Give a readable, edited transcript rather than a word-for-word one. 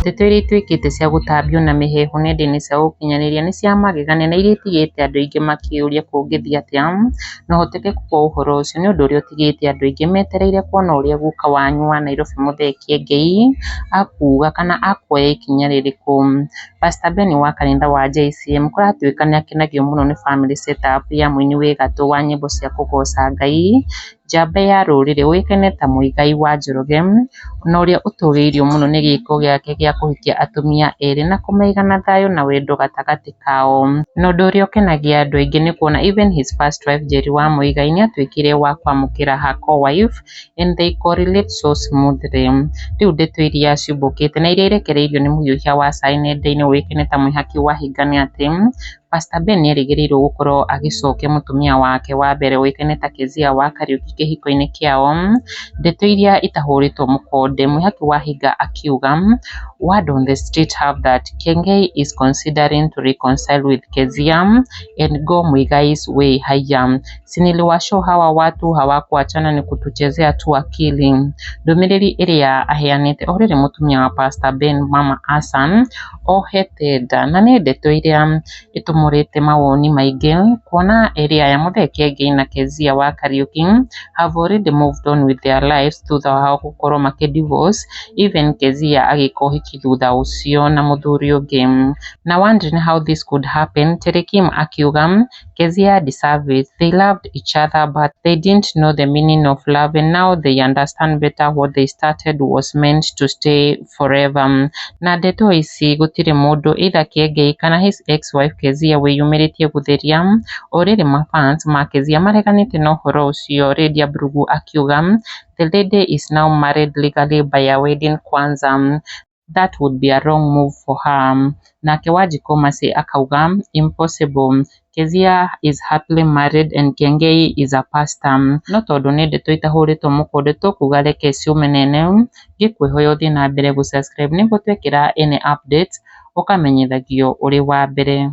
Ndeto iria ituĩkĩte cia gũtambio na mĩheehũ nenda-inĩ cia ũkinyanĩria nĩ cia magegania na iria itigĩte andũ aingĩ makĩũria kũngĩthiĩ atĩa na ũhotekeku wa ũhoro ũcio nĩ ũndũ ũrĩa ũtigĩte andũ aingĩ metereire kuona ũrĩa guka wanyu wa Nairobi Muthee Kiengei akuga kana akuoya ikinya rĩrĩkũ. Pastor Ben wa kanitha wa JCM kũratuĩka nĩ akenagio mũno nĩ family setup ya mũini wĩ gatũ wa nyĩmbo cia kũgoca Ngai, njamba ya rũrĩrĩ ũĩkaine ta Muigai wa Njoroge, na ũrĩa ũtũgĩirio mũno nĩ gĩko gĩake gĩa kũhikia atumia erĩ na kũmaiga na thayũ na wendo gatagatĩ kao. Na ũndũ ũrĩa ũkenagia andũ aingĩ nĩ kuona even his first wife Njeri wa Muigai nĩ atuĩkire wa kwamũkĩra her co-wife and they correlate so smoothly. Rĩu ndeto iria ciumbũkĩte na iria irekereirio nĩ mũhiũhia wa cai nenda-inĩ ũĩkaine ta Mwĩhaki wa Hinga nĩ atĩ Pastor Ben nĩerĩgĩrĩirwo gũkorwo agĩcokia mũtumia wake wa mbere ũĩkaine ta Kezia wa Kariuki kĩhiko-inĩ kĩao. Ndeto iria itahũrĩtwo mũkonde Mwĩhaki wa Hinga akiuga word on the street have that Kiengei is considering to reconcile with Kezia and go Muigai's way. Haya, si niliwashow hawa watu hawakuachana ni kutuchezea tu akili. Ndũmĩrĩri ĩrĩa aheanĩte o rĩrĩ mũtumia wa Pastor Ben Mama Hassan ohete nda na nĩ ndeto iria ĩtumũrĩte mawoni maingĩ kuona ĩrĩa ya Muthee Kiengei na Kezia wa Kariuki have already moved on with their lives thutha wao gũkorwo makĩ divorce even Kezia agĩka ũhiki thutha ũcio na mũthuri ũngĩ. Na wondering how this could happen, Terry Kim akiuga Kezia deserve it. They loved each other but they didn't know the meaning of love and now they understand better what they started was meant to stay forever. Na ndeto ici gũtirĩ mũndũ either Kiengei kana his ex-wife Kezia wĩyumĩrĩtie gũtheria o rĩrĩ mafans ma Kezia mareganĩte na ũhoro ũcio Lydia Brugu akiuga the lady is now married legally by a wedding kwanza that would be a wrong move for her. Nake Wanjikũ Mercy akauga impossible Kezia is happily married and Kiengei is a pastor. No tondũ nĩ ndeto itahũrĩtwo mũkonde tũkuga reke ciume nene ngĩkwĩhoya ũthiĩ na mbere gũ subscribe nĩguo twekĩra any updates ũkamenyithagio ũrĩ wa mbere.